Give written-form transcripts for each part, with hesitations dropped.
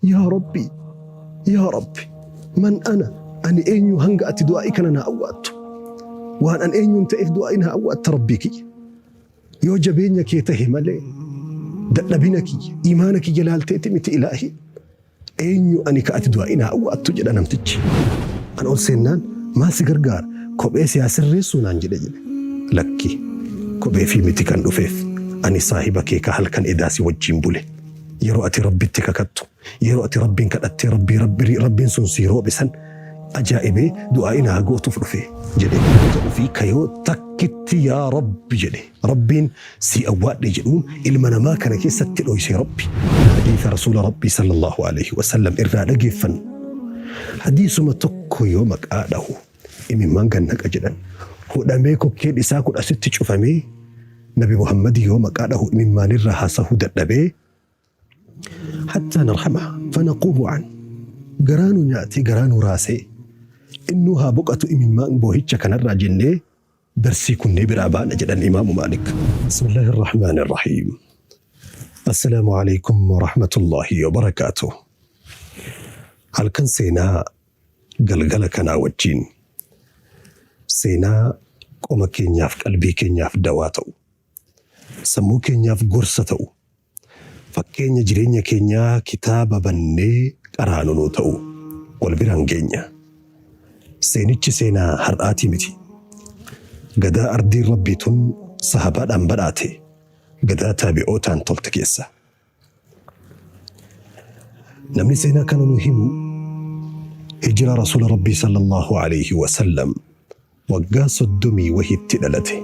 Yaa Rabbi, yaa Rabbi, man ana, ani eenyu hanga ati du'aa'ii kana naa awwaattu? Waan an eenyuun ta'eef du'aa'ii naa awwaatta Rabbii kiyya? Yoo jabeenya kee tahe malee dadhabina kiyya, iimaana kiyya laalteeti miti Ilaahii. Eenyu ani ka ati du'aa'ii naa awwaattu jedha namtichi. An ol seennaan maal si gargaara? Kophee si haa sirreessuu naan jedhe jedhe. Lakki, kopheefii miti kan dhufeef. Ani saahiba kee ka halkan edaa si wajjiin bule. Yeroo ati Rabbitti kakattu, yeroo ati Rabbiin kadhattee Rabbii Rabbi Rabbiin sun sii roobe san ajaa'ibee du'aa'ii naa gootuuf dhufe jedhe. Jedhu fi ka yoo takkitti yaa Rabbi jedhe Rabbiin sii awwaadhe jedhuun ilma namaa kana keessatti dhoyse Rabbi. Hadiisa Rasuula Rabbii sallallaahu aleyhi wasallam irraa dhageeffannu hadiisuma tokko yoo maqaa dhahu imimmaan gad naqa jedhan. Hudhamee kokkeen isaa kun asitti cufamee Nabi Muhammad yoo maqaa dhahu imimmaanirraa haasahuu dadhabee hattaa narhamaha fanaquumu an garaa nu nyaatee garaa nu raasee innuu haa boqatu imimmaan boohicha kanarraa jennee darsii kunnee biraa baana jedhan Imaamu Maalik. Bismillaahi Rahmaani Rahiim. Assalaamu alaikum warahmatullaahi wabarakaatuh. Halkan seenaa galgala kanaa wajjiin seenaa qoma keenyaaf qalbii keenyaaf dawaa ta'u, sammuu keenyaaf gorsa ta'u, fakkeenya jireenya keenyaa kitaaba bannee qaraanu nuu ta'u wal biraan geenya. Seenichi seenaa har'aatii miti. Gadaa ardiin Rabbii tun sahabaadhaan badhaate, gadaa taabi'ootaan tolte keessa. Namni seenaa kana nu himu hijira Rasuula Rabbii sallallahu alayhi wa sallam waggaa soddomii wahitti dhalate.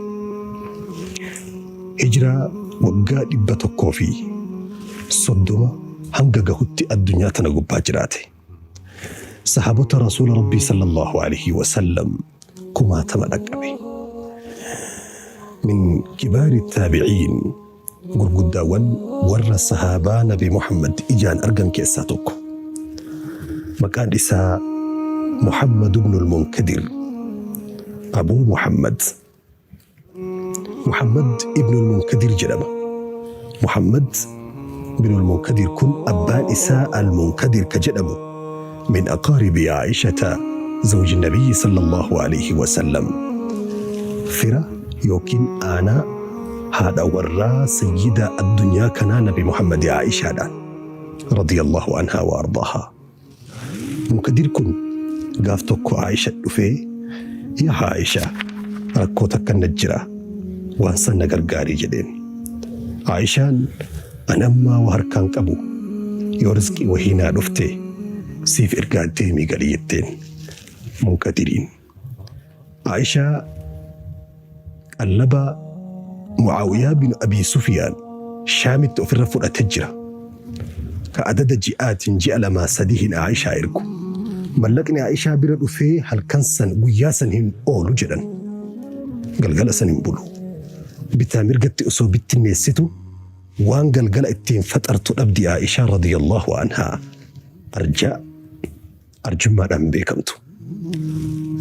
Hijira waggaa 130 hanga gahutti addunyaa tana gubbaa jiraate. Sahaabota Rasuula Rabbii sallallahu alayhi wa sallam kumaatama dhaqqabe. Min kibaari taabiciin gurguddaawwan warra sahaabaa Nabi Muhammad ijaan argan keessaa tokko. Maqaan isaa Muhammad ibnul Munkadir Abuu Muhammad. Muhammad ibnul Munkadir jedhama. Muhammad ibnul Munkadir kun abbaan isaa Al-Munkadir ka jedhamu min aqaaribi Aa'ishata zawji Nabiyyi sallallahu alayhi wa sallam. Fira yookiin aanaa haadha warraa sayyida addunyaa kanaa Nabi Muhammad Aa'ishaadhaan radiyallahu anhaa wa ardaahaa. Munkadir kun gaaf tokko Aa'isha dhufee yaa Aa'isha rakkoo takkan na jira waan san na gargaarii jedheen. Aa'ishaan an ammaa wa harkaan qabu yoo rizqii wahii naa dhufte siif ergaa deemii gali jetteen Munkadiriin. Aa'ishaa qallaba Mu'aawiyaa bin Abii Sufiyaan Shaamitti ofirra fudhate jira. Ka adada ji'aatiin ji'a lamaa sadihin Aa'ishaa ergu. Mallaqni Aa'ishaa bira dhufee halkan san guyyaa san hin oolu jedhan. Galgala san hin bulu. Bitaa mirgatti osoo bittinneessitu waan galgala ittiin faxartu dhabdi Aa'ishaa radiyallahu anhaa. Arjaa. Arjummaadhaan beekamtu.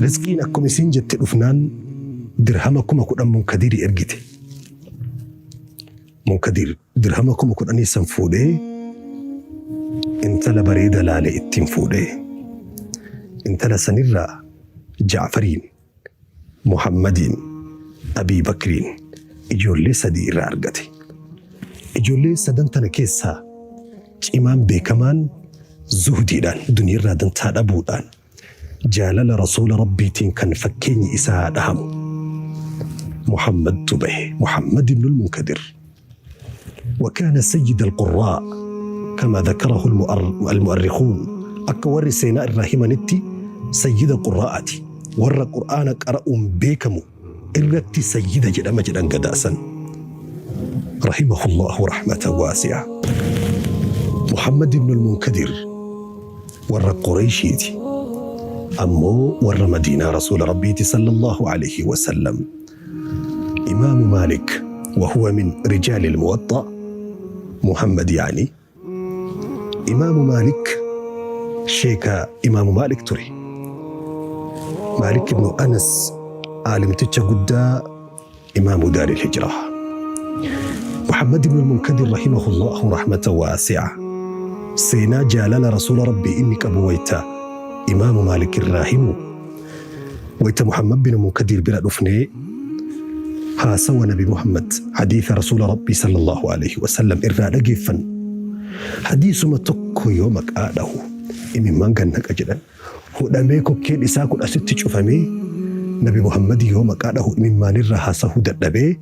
Rizqiin akkuma isiin jette dhufnaan dirhama 10,000 Munkadirii ergite. Munkadir dirhama 10,000 san fuudhee intala bareeda laale ittiin fuudhee. Intala sanirraa Ja'fariin, Muhammadiin, Abii Bakriin ijoollee sadii irraa argate. Ijoollee sadan tana keessaa cimaan beekamaan zuhdiidhaan, duniyarraa dantaa dhabuudhaan, jaalala Rasuula Rabbiitiin kan fakkeenyi isaa dhahamu Muhammadtu bahe. Muhammad ibnul Munkadir. Wa kaana sayyida al-qurraa kamaa dhakarahu al-mu'arrikhuun akka warri seenaa irraa himanitti sayyida qurraa'ati, warra Qur'aana qara'uun beekamu irratti sayyida jedhama jedhan gadaa san. Rahimahullahu rahmatan waasi'a. Muhammad ibn al-Munkadir warra Qureyshiiti. Ammoo warra Madiinaa Rasuula Rabbiiti sallallahu alayhi wa sallam. Imaamu Maalik wa huwa min rijaali al-Muwaxxa Muhammad yaani Imaamu Maalik sheeka Imaamu Maalik ture. Maalik ibnu Anas aalimticha guddaa Imaamu Daaril Hijraa. Muhammad ibnu al-Munkadir rahimahullahu rahmatan waasi'a. Seenaa jaalala Rasuula Rabbii inni qabu wayta Imaamu Maalik irraa himu, wayta Muhammad bin Munkadir bira dhufnee haasawa Nabi Muhammad, hadiisa Rasuula Rabbii sallallaahu aleyhi wasallam irraa dhageeffannu, hadiisuma tokko yoo maqaa dhahu imimmaan gad naqa jedhan. Hudhamee kokkeen isaa kun asitti cufamee Nabi Muhammad yoo maqaa dhahu imimmaanirraa haasahuu dadhabee,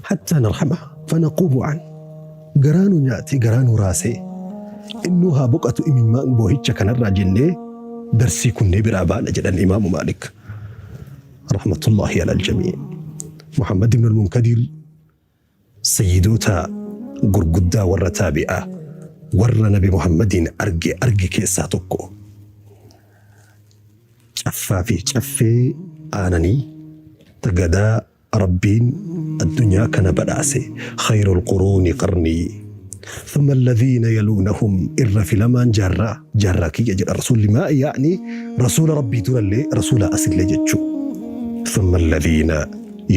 Hattaa narhama fanaquumu an garaa nu nyaatee garaa nu raasee innuu haa boqatu imimmaan boohicha kanarraa jennee darsii kunnee biraa baana jedhan Imaamu Maalik rahmatullaahi alal jamii. Muhammad ibn al-Munkadir sayyidoota gurguddaa warra taabi'aa warra Nabi Muhammadiin arge arge keessaa tokko. Caffaa fi caffee aananii ta gadaa Rabbiin addunyaa kana badhaase khayrul quruuni qarnii thumma alladhiina yaluunahum irra filamaan jaarraa jaarraa kiyya jedha Rasuulli maa ya'ni Rasuula Rabbii durallee Rasuulaa asillee jechuu thumma alladhiina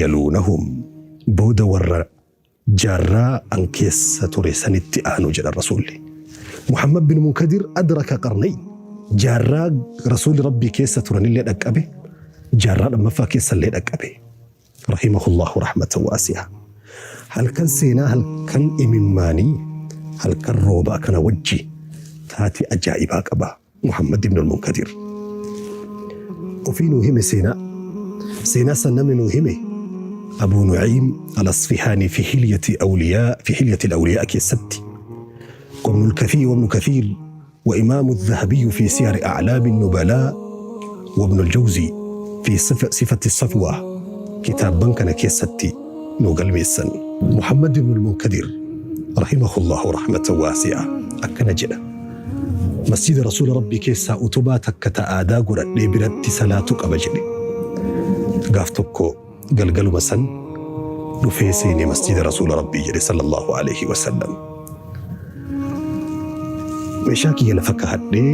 yaluunahum booda warra jaarraa an keessa ture sanitti aanu jedhan Rasuulli. Muhammad bin Munkadir adraka qarnayn jaarraa Rasuulli Rabbii keessa turanillee dhaqqabe jaarraa lammaffaa keessallee dhaqqabe. Rahimahullahu rahmatan waasi'a. Halkan seenaa halkan imimmaanii halkan roobaa kana wajji taatee ajaa'ibaa qaba Muhammad ibn al-Munkadir. Ofii nuu hime seenaa. Seenaa san namni nuu hime Abuu Nu'iim al-Asfihaanii fi hilyati awliyaa fi hilyati al-awliyaa keessatti وابن الكثير وابن كثير وإمام الذهبي في سير أعلام النبلاء وابن الجوزي في صفة الصفوة kitaabban kana keessatti nuu galmeessan. Muhammad ibn al-Munkadir rahimahullahu rahmatan waasi'a akkana jedha. Masjida Rasuula Rabbii keessaa utubaa takka ta aadaa godhadhee biratti salaatu qaba jedhe. Gaaf tokko galgaluma san dhufee seene masjida Rasuula Rabbii jedhe sallallahu alaihi wasallam. Meeshaa kiyya lafa kaahadhee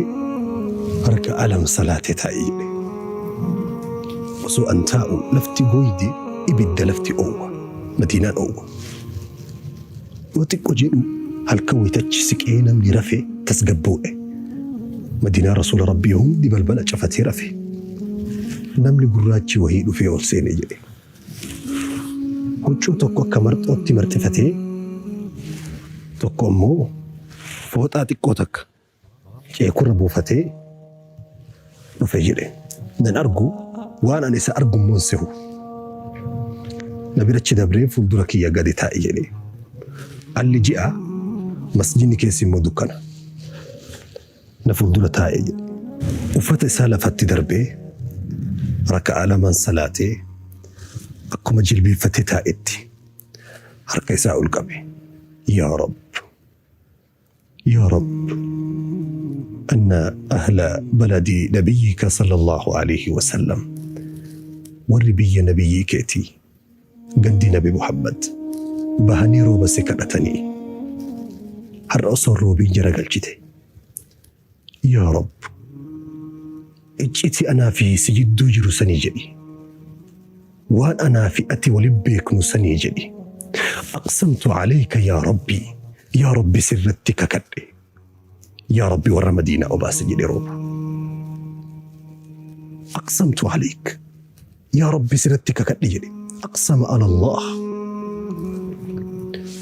raka'aa lama salaatee taa'e jedhe. Osoo an taa'u lafti gooyde ibidda lafti oowwa. Madiinaan oowwa. Yoo xiqqo jedhu halkan wayita achi siqee namni rafe tasgabboodhe. Madiinaa Rasuula Rabbii hundi balbala cafatee rafe. Namni gurraachi wahii dhufee ol seene jedhe. Huccuu tokko akka marxootti marxifatee, tokko ammoo fooxaa xiqqoo takka ceekurra buufatee dhufe jedhe. Nan argu, waan ani isa argu immoo hin sehu. Na birachi dabree fuuldura kiyya gadi taa'e jedhe. Alli ji'a, masjidni keessi immoo dukkana. Na fuuldura taa'e jedhe. Uffata isaa lafatti darbee raka'aa lamaan salaatee akkuma jilbiiffatee taa'etti harka isaa ol qabe. Yaa Rabb! Yaa Rabb! Anna ahla baladi nabiyyika sallallahu aleyhi wa sallam warri biyya nabiyyii keetii Gandi Nabi Muhammad bahanii rooba si kadhatanii har'a osoo hin roobiin jara galchite. Yaa Rabb iccitii anaa fi si jidduu jiru sanii jedhi. Waan anaa fi ati wali beeknu sanii jedhi. Aqsamtu alayka yaa Rabbi yaa Rabbi sirratti kakadhe. Yaa Rabbi warra Madiinaa obaasi jedhe rooba. Aqsamtu alayk. Yaa Rabbi sirratti kakadhe jedhe. Aqsama ala Allah.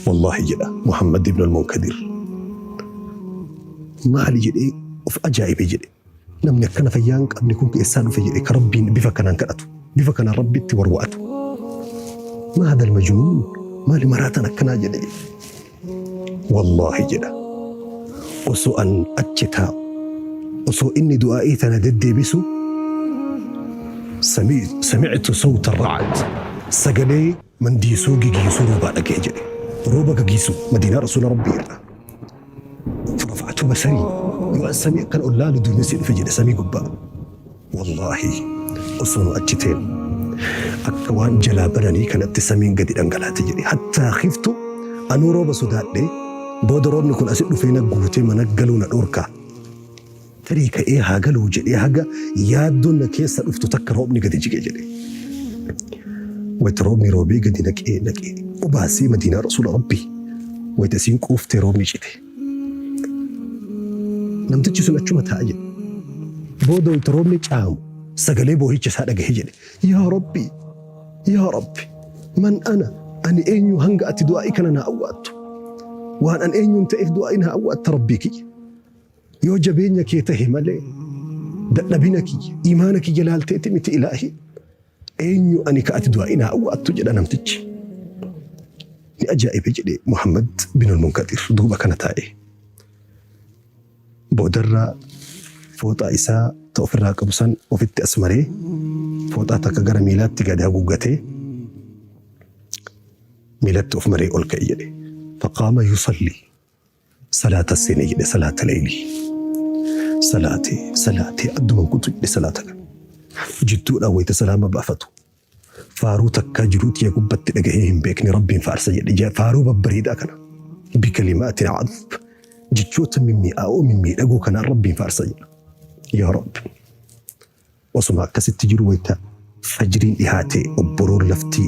Wallaahi jedha Muhammad ibn al-Munkadir. Maali jedhee of ajaa'ibe jedhe. Namni akkana fayyaa hin qabne kun eessaa dhufe jedhe ka Rabbiin bifa kanaan kadhatu. Bifa kanaan Rabbitti warwa'atu. Maa hadal majnuun maali maraataan akkanaa jedhe jedhe. Wallaahi jedha osoo an achi taa'u osoo inni du'aa'ii tana deddeebisu sami'tu sawta ra'ad sagalee mandiisuu gigiisuu roobaa dhagaye jedhe. Rooba gagiisu madiinaa rasuula rabbii irraa. Farafa'tu basarii yoo an samii akkan ol laalu duumessi dhufe jedhe samii gubbaa. Wallaahi osoo nu achi teennu akka waan jalaa bananii kanatti samiin gadi dhangalaate jedhe. Hattaa khiftu anuu rooba sodaadhe booda roobni kun asi dhufee na guutee mana galuu na dhoorkaa. Tarii ka'ee haa galuu jedhee haga yaaddoon na keessa dhuftu takka roobni gadi jige jedhe. Wayita roobni roobee gadi naqee naqee obaasee madiinaa rasuula rabbii wayita isiin quuftee roobni cite. Namtichi sun achuma taa'a jedhe. Booda wayita roobni caamu sagalee boohicha isaa dhagahe jedhe. Yaa Rabbi! Yaa Rabbi! Man ana? Ani eenyu hanga ati du'aa'ii kana naa awwaattu? Waan an eenyuun ta'eef du'aa'ii naa awwaatta Rabbii kiyya? Yoo jabeenya kee tahe malee dadhabina kiyya, iimaana kiyya laalteeti miti Ilaahii. Eenyu ani ka ati du'aa'ii naa awwaattu jedha namtichi. Ni ajaa'ibe jedhe Muhammad bin Munkadir duuba kana taa'ee. Boodarra fooxaa isaa ta ofirraa qabu san ofitti as maree fooxaa takka gara miilaatti gadi haguuggatee miilatti of maree ol ka'e jedhe. Faqaama yusalli salaata seene jedhe salaata leeylii. Salaatee salaatee adduman kutu jedhe salaata kana. Jidduudhaan wayita salaama baafatu. Faaruu takkaa jiruu tiyya gubbatti dhagahee hin beekne Rabbiin faarsa jedhe. Faaruu babbareedaa kana. Bikalimaatin adb. Jechoota mimmi'aa'oo mimmiidhagoo kanaan Rabbiin faarsa jedha. Yaa Rabbi. Osuma akkasitti jiru wayita fajriin dhihaate obboroon lafti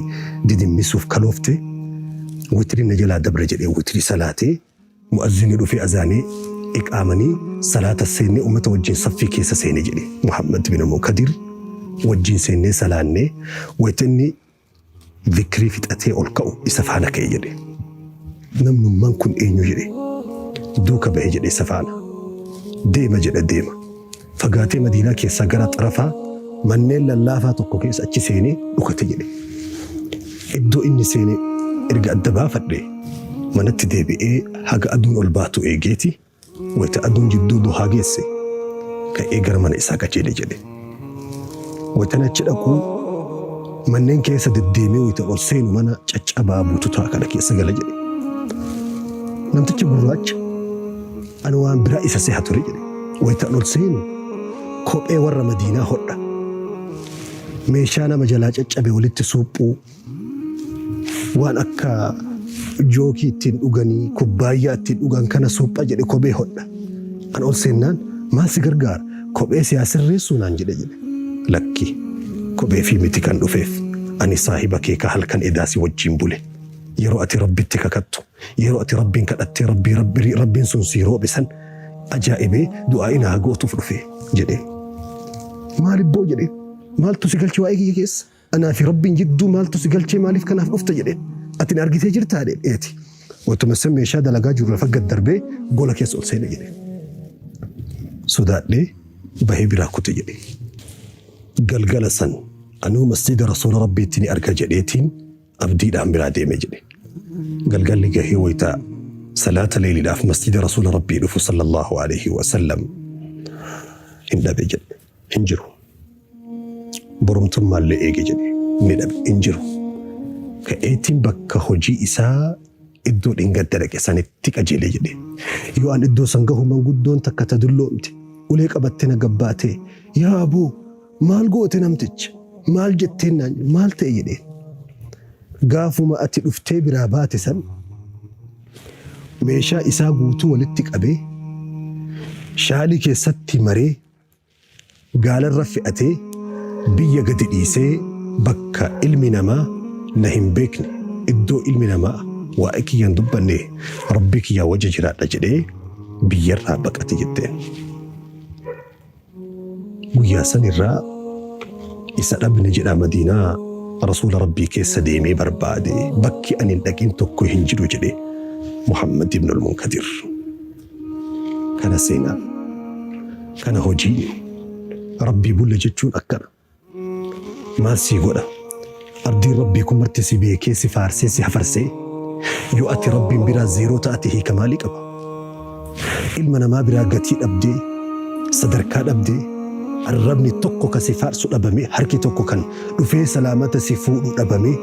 didimmisuuf kaloofte witriin na jalaa dabre jedhee witrii salaatee Mu'azzinni dhufee azaanee iqaamanii salaata seennee ummata wajjin saffii keessa seene jedhe. Muhammad bin Munkadir wajjin seennee salaannee wayita inni zikrii fixatee ol ka'u isa faana ka'e jedhe. Namnummaan kun eenyu jedhe. Duuka bahe jedhe isa faana. Deema jedha deema. Fagaatee Madiinaa keessaa gara xarafaa manneen lallaafaa tokko keessa achi seenee dhokate jedhe. Iddoo inni seene erga adda baafadhe manatti deebi'ee haga aduun ol baatu eegeeti wayita aduun jidduu duhaa geesse ka'ee gara mana isaa qajeele jedhe. Wayitan achi dhaqu manneen keessa deddeemee wayita ol seenu mana caccabaa bututaa kana keessa gala jedhe. Namtichi gurraacha Ani waan biraa isa seha ture jedhe. Wayta an ol seenu kophee warra Madiinaa hodha. Meeshaa nama jalaa caccabe walitti suuphuu, waan akka jookii ittiin dhuganii, kubbaayyaa ittiin dhugan kana suupha jedhe kophee hodha. An ol seennaan maal si gargaara? Kophee si haa sirreessuu naan jedhe jedhe. Lakki kopheefii miti kan dhufeef ani saahiba kee ka halkan edaa si wajjiin bule. Yeroo ati Rabbitti kakattu Yeroo ati Rabbiin kadhattee Rabbii Rabbii Rabbiin sun sii roobe san ajaa'ibee du'aa'ii naa gootuuf dhufe jedheen. Maalibboo jedheen. Maaltu si galche waa'ee kiyya keessa? Anaa fi Rabbiin jidduu maaltu si galchee maaliif kanaaf dhufta jedheen. Ati na argitee jirtaa jedheen. Eeti. Waytuma san meeshaa dalagaa jiru lafa gad darbee gola keessa ol seene jedhe. Sodaadhee bahee biraa kute jedhe. Galgala san anuu masjiida Rasuula Rabbiitti ni arga jedheetiin abdiidhaan biraa deeme jedhe. Galgalli gahee wayta salaata leeyliidhaaf masjida Rasuula Rabbii dhufu sallallahu aleyhi wa sallam hin dhabe jedhe. Hin jiru. Borumtummaallee eege jedhe. Ni dhabe. Hin jiru. Ka'eetiin bakka hojii isaa iddoo dhingadda dhaqe sanitti qajeele jedhe. Yoo an iddoo san gahu manguddoon takka ta dulloomte ulee qabattee na gabbaatee yaa aboo Maal goote namticha? Maal jetteen naan jedhe. Maal ta'e jedheen. Gaafuma ati dhuftee biraa baate san meeshaa isaa guutuu walitti qabee shaalii keessatti maree gaalarra fe'atee biyya gadi dhiisee bakka ilmi namaa na hin beekne iddoo ilmi namaa waa'ee kiyya hin dubbanne Rabbii kiyyaa wajji jiraadha jedhee biyyarraa baqate jetteen. Guyyaa san irraa isa dhabne jedha Madiinaa Rasuula Rabbii keessa deemee barbaade bakki ani hin dhaqin tokko hin jiru jedhe Muhammad ibn al-Munkadir. Kana seenaan, kana hojiin, Rabbii bulle jechuun akkana. Maal sii godha? Ardiin Rabbii kun marti si beekee si faarsee si hafarsee yoo ati Rabbiin biraa zeeroo taate hiika maalii qaba? Ilma namaa biraa gatii dhabdee, sadarkaa dhabdee, arrabni tokko ka si faarsu dhabamee, harki tokko kan dhufee salaamata si fuudhu dhabamee,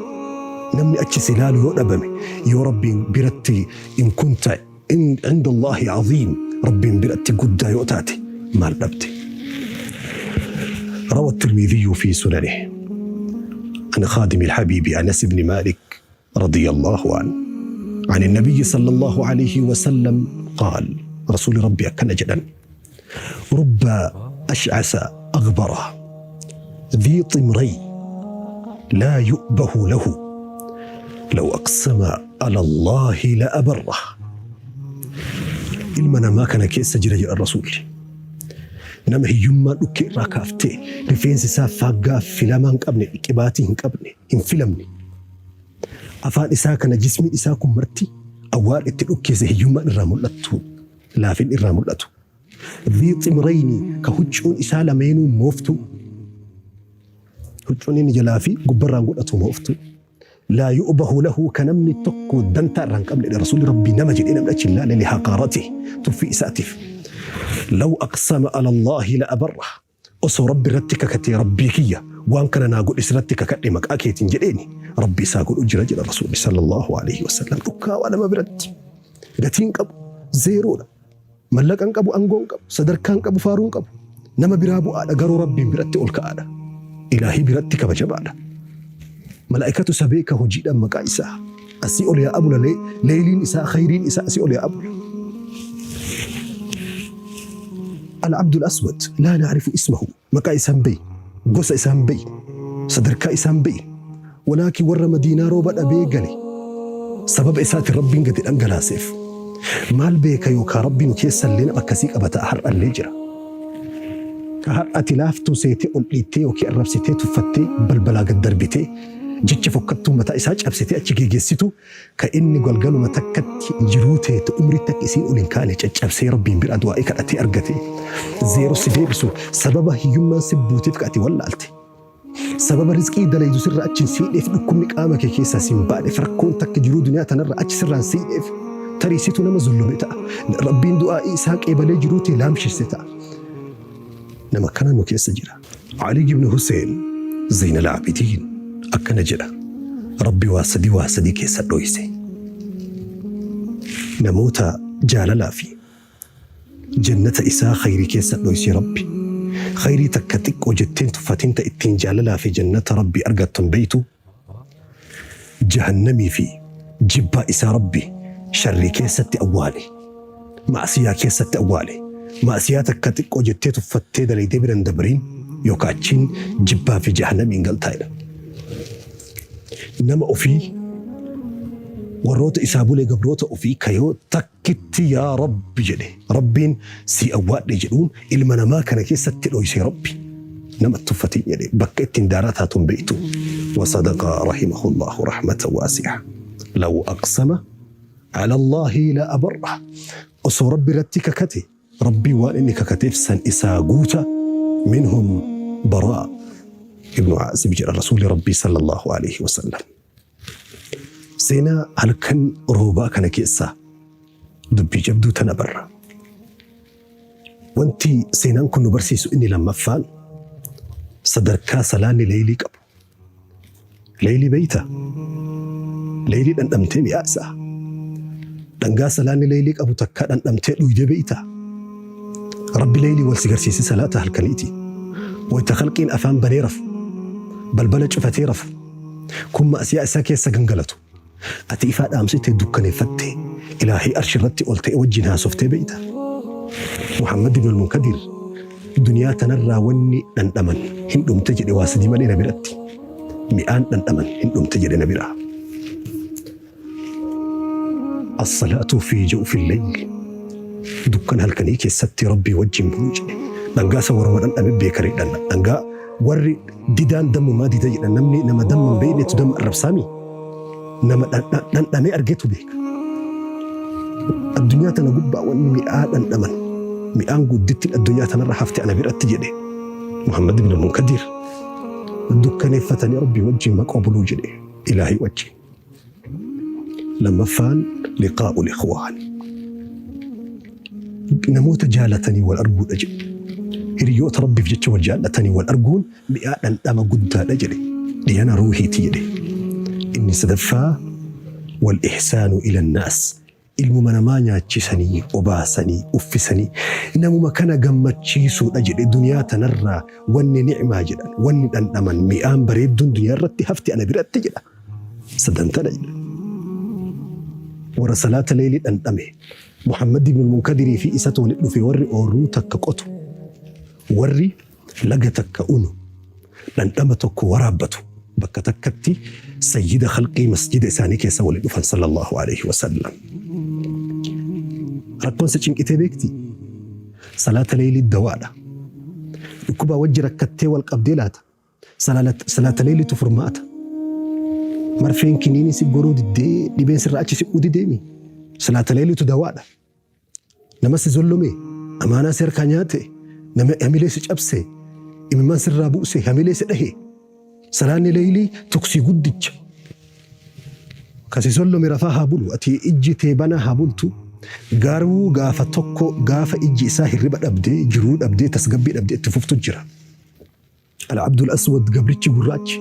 namni achi si laalu yoo dhabame, yoo Rabbiin biratti in kunta Inda Allaahi aziim Rabbiin biratti guddaa yoo taate maal dhabde? روى الترمذي في سننه عن خادم الحبيب أنس بن مالك رضي الله عنه عن النبي صلى الله عليه وسلم قال رسول ربي أكن جدا رب أشعث أغبره ذي طمري لا يؤبه له لو أقسم على الله لأبره. Ilma namaa kana keessa jira jedhan Rasuulli. Nama hiyyummaan dhukkee irraa kaaftee rifeensi isaa faaggaa filamaa hin qabne, qibaatii hin qabne, hin filamne. Afaan isaa kana jismiin isaa kun marti awwaarri itti dhukkeesse hiyyummaan irraa mul'attu, laafin irraa mul'atu. Dhii ximrayni ka huccuun isaa lameenuu mooftuu. Huccuun inni jalaa fi gubbarraan godhatu mooftuu. Laa yu'bahu lahu ka namni tokko dantaa irraa hin qabne Rasuulli Rabbii nama jedhee namni achi hin laalle lihaqaaratihi tuffii isaatiif. Law aqsama ala Allaahi la abarrah osoo Rabbi irratti kakatee Rabbii kiyya waan kana naa godhi sirratti kakadhe maqaa keetiin jedheeni Rabbi isaa godhu jira jedha Rasuulli sallallahu alaihi wasallam. Dhukkaawaa nama biratti gatii hin qabu zeeroodha. Mallaqa hin qabu, angoo hin qabu, sadarkaa hin qabu, faaruu hin qabu. Nama biraa bu'aadha garuu Rabbiin biratti ol ka'aadha. Ilaahii biratti kabajamaadha. Malaa'ikatu isa beeka hojiidhaan maqaa isaa. Asii ol yaa abula leeyliin isaa khayriin isaa asii ol yaa abula. Al-Abdul Aswad laa na'rifu ismahu maqaa isaa hin beeynu, gosa isaa hin beeynu, sadarkaa isaa hin beeynu. Walaakin warra Madiinaa rooba dhabee gale sababa isaatiin Rabbiin gadi dhangalaaseef. Maal beeka yookaa Rabbi nu keessallee nama akkasii qaba ta'a har'allee jira. Ka har'a ati laaftuu seetee ol dhiittee yookiin arrabsitee tuffattee balbalaa gad darbitee jecha fokkattuu mataa isaa cabsitee achi geegessitu ka inni galgaluma takkatti jiruu teete umrii takka isiin ol hin kaane caccabsee Rabbiin biraa du'aa'ii kadhatee argatee zeero si deebisu sababa hiyyummaan si buuteef ka ati wallaalte. Sababa rizqii dalaydu sirraa achi hin siidheef dhukkubni qaama kee keessaa si hin baaneef rakkoon takka jiruu duniyaa tanarraa achi sirraa hin siidheef tarii situ nama zullome ta'a. Rabbiin du'aa'ii isaa qeebalee jiruu tee laamshesse ta'a. Nama akkana nu keessa jira. Ali ibn Hussein Zainal Abidin akkana jedha. Rabbi waa sadii waa sadii keessa dhoyse. Namoota jaalalaa fi Jannata isaa khayrii keessa dhoysi Rabbi. Khayrii takka xiqqoo jettee hin tuffatin ta ittiin jaalalaa fi jannata Rabbii argattu hin beeytu. Jahannamii fi jibbaa isaa Rabbi sharrii keessatti awwaale. Ma'siyaa keessatti awwaale. Ma'siyaa takka xiqqoo jettee tuffattee dalaydee bira hin dabrin yookaa achiin jibbaa fi jahannamiin galtaa jedha. Nama ofii warroota isaa bule gabroota ofii ka yoo takkitti yaa Rabbi jedhe Rabbiin sii awwaadhe jedhuun ilma namaa kana keessatti dhoyse Rabbi nama tuffatin jedhe bakka ittiin daaraa taatu hin beektu. Wasadaqa rahimahullahu rahmatan waasi'a. Law aqsama ala Allaahi la abarra. Osoo Rabbi irratti kakate Rabbiin waan inni kakateef san isaa guuta minhum baraa ibnu Aazib jedha Rasuulli Rabbii sallallahu alaihi wasallam. Seenaa halkan roobaa kana keessaa dubbii jabduu tana barra. Wanti seenaan kun nu barsiisu inni lammaffaan sadarkaa salaanni leeylii qabu. Leeylii beeyta? Leeylii dhandhamtee mi'aa isaa. Dhangaa salaanni leeylii qabu takkaa dhandhamtee dhuyde beeyta? Rabbi leeylii wal si garsiise salaata halkaniiti. Wayta khalqiin afaan banee rafu, balbala cufatee rafu, kun ma'asiyaa isaa keessa gangalatu. Ati ifaa dhaamsitee dukkaneeffattee Ilaahii arshi irratti ol ta'e wajjin haasoftee beeyta? Muhammad ibn al-Munkadir duniyaa tanarraa wanni dhandhaman hin dhumte jedhe waa sadii malee na biratti. Mi'aan dhandhaman hin dhumte jedhe na biraa. As-salaatu fi jawfil layl dukkan halkanii keessatti Rabbii wajjin buluu jedhe. Dhangaa isa warruma dhandhame beekanii dhanna. Dhangaa warri didaan dammumaa dida jedha namni nama damma hin beeknetu damma arrabsaami. Nama dhandhamee argetu beeka. Addunyaa tana gubbaa wanni mi'aa dhandhaman mi'aan guddittiin addunyaa tanarra hafte ana biratti jedhe Muhammad ibn Munkadir dukkaneeffatanii Rabbii wajjin maqoo buluu jedhe ilaahii wajjin. Lammaffaan liqaa'ul ikhwaan. Namoota jaalatanii wal arguudha jedhe. Hiriyoota Rabbiif jecha wal jaallatanii wal arguun mi'aa dhandhama guddaadha jedhe. Dhiyana ruuhiiti jedhe. Inni sadaffaa wal ihsaanu ila naas. Ilmuma namaa nyaachisanii, obaasanii, uffisanii namuma kana gammachiisuudha jedhe duniyaa tanarraa wanni ni'maa jedhan, wanni dhandhaman mi'aan bareedduun duniyaa irratti hafte ana biratti jedha. Sadan tana jedha. Warra salaata leeylii dhandhame Muhammad ibn Munkadirii fi isatu walitti dhufe warri oorruu takka qotu, warri laga takka unu, dhandhama tokko waraabbatu bakka takkatti sayyida khalqii masjida isaanii keessa walitti dhufan sallallahu alaihi wasallam. Rakkoon si cinqitee beektii? Salaata leeylii dawaadha. Dhukkubaa wajji rakkattee wal qabdee laata? Salaata leeyliitu furmaata. Marfeen kiniinii si goruu diddee dhibeen sirraa achi siquu dideemi. Salaata leeyliitu dawaadha. Nama si zollome, amaanaa si harkaa nyaate, nama hamilee si cabse, imimmaan sirraa buuse, hamilee si dhahe. Salaanni leeylii tuksii guddicha. Ka si zollome rafaa haa bulu, ati ijji tee banaa haa bultu. Garuu gaafa tokko gaafa ijji isaa hirriba dhabdee, jiruu dhabdee, tasgabbii dhabdee itti fuftu jira. Al-Abdul Aswad gabrichi gurraachi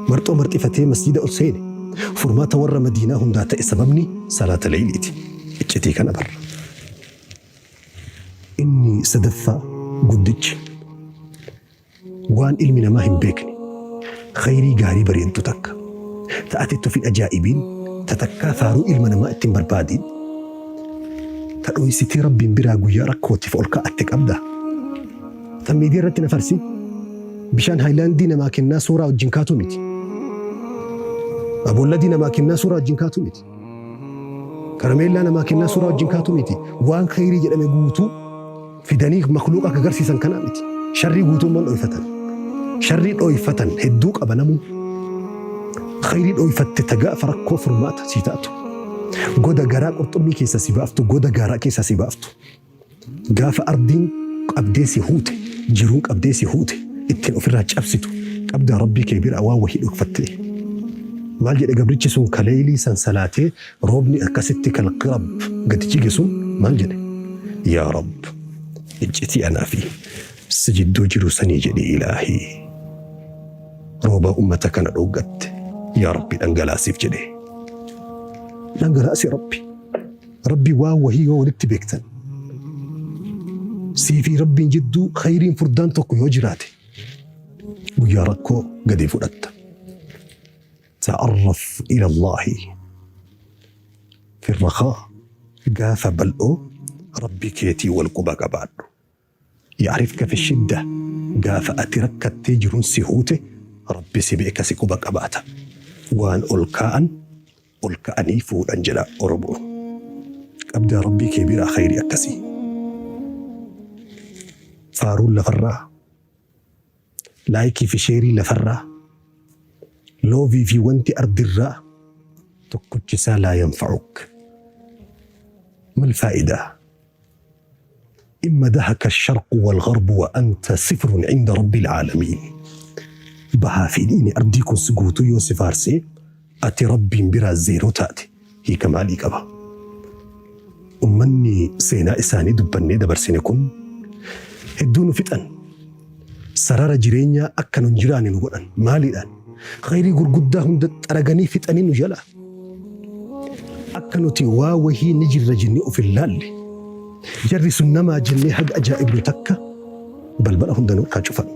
marxoo marxifatee masjiida ol seene furmaata warra Madiinaa hundaa ta'e sababni salaata leyliiti. Iccitii kana barra. Inni sadaffaa guddichi waan ilmi namaa hin beekne khayrii gaarii bareentu takka ta ati itti of hin ajaa'ibiin ta takkaa faaruu ilma namaa itti hin barbaadiin ta dhoysitee Rabbiin biraa guyyaa rakkootiif ol kaa'atte qabda. Tan miidiyaa irratti na farsi. Bishaan haayilaandii namaa kennaa suuraa wajjin kaatuu miti. Aboolladii namaa kennaa suuraa wajjin kaatuu miti. Karameellaa namaa kennaa suuraa wajjin kaatuu miti. Waan khayrii jedhame guutuu fidanii makluuqa akka agarsiisan kanaa miti. Sharrii guutuu immoo dhoyfatan. Sharrii dhoyfatan hedduu qaba namuu. Khayrii dhoyfatte ta gaafa rakkoo furmaata sii taatu. Goda garaa qurxummii keessa si baaftu, goda gaaraa keessa si baaftu. Gaafa ardiin qabdee si huute, jiruun qabdee si huute, ittiin ofirraa cabsitu qabdaa Rabbii kee biraa waan wahii dhokfattee. Maal jedhe gabrichi sun ka leeylii san salaatee roobni akkasitti kalqirab gadi jige sun maal jedhe? Yaa Rabb iccitii anaa fi si jidduu jiru sanii jedhi ilaahii rooba ummata kana dhooggatte yaa Rabbi dhangalaasiif jedhe. Dhangalaasi Rabbi. Rabbi waan wahii yoo walitti beektan sii fi Rabbiin jidduu khayriin furdaan tokko yoo jiraate guyyaa rakkoo gadi fudhatta. Ta'arraf ila Allaahi fi rakhaa gaafa bal'oo Rabbi keetii wal quba qabaadhu. Ya'rifka fi shidda gaafa ati rakkattee jiruun si huute Rabbi si beeka si quba qabaata. Waan ol kaa'an ol ka'anii fuudhan jedha Oromoon. Qabdaa Rabbii kee biraa khayrii akkasii. Faaruun lafarraa, laayikii fi sheerii lafarraa, loovii fi wanti ardirraa tokkochisaa laa yanfa'uk. Mal faayidaa? Imma dahaka asharqu walgarbu wa anta sifrun inda rabbil aalamiin. Bahaa fi dhiini ardii kun si guutuu yoo si faarsee ati Rabbiin biraa zeeroo taate hiika maalii qaba? Ummanni seenaa isaanii dubbannee dabarsine kun hedduu nu fixan. Sarara jireenyaa akka nun jiraanne nu godhan. Maaliidhaan? Khayrii gurguddaa hunda xaraganii fixanii nu jalaa. Akka nuti waa wahii ni jirra jennee of hin laalle. Jarri sun namaa jennee haga ajaa'ibnu takka balbala hunda nurkaa cufan.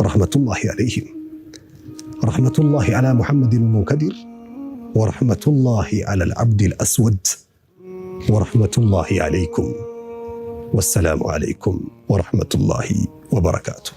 Rahmatullaahi alayhim. Rahmatullaahi alaa Muhammadin al-Munkadir. Wa rahmatullaahi ala al-Abdi al-Aswad. Wa rahmatullaahi alaykum. Wassalaamu alaykum wa rahmatullaahi wa barakaatuh.